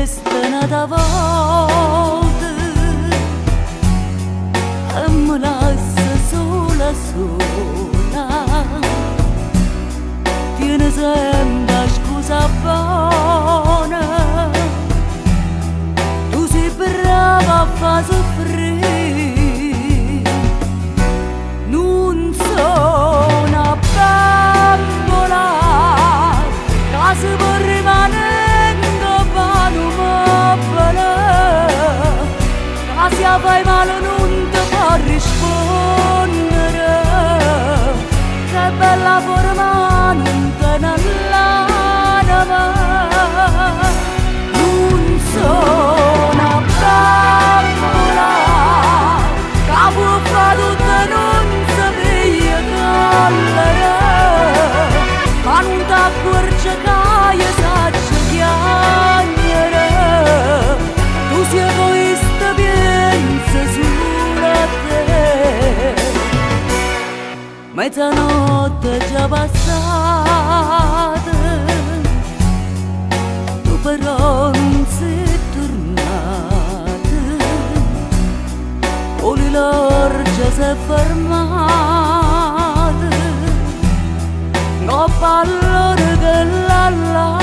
Venesse n'ata vota e me lassa sola sola. Tiene sempre 'a scusa bona. Tu sei brava a fa soffrì. Nun so' na bambola ca se po' rimane 'ncopp' a nu mobile ca si 'a fai male nun te po' risponnere. Che bella forma nun tene l'anema. Nun so' na bambola ca può fa tutto e nun se piglia collera. Ma nun t'accuorge ca io saccio chiagnere. Tu si egoista piense sulo a te. Mezzanotte è già passata, tu però nun si turnata. 'O rilorgio s'è fermato, 'ncopp' all'ora chella là.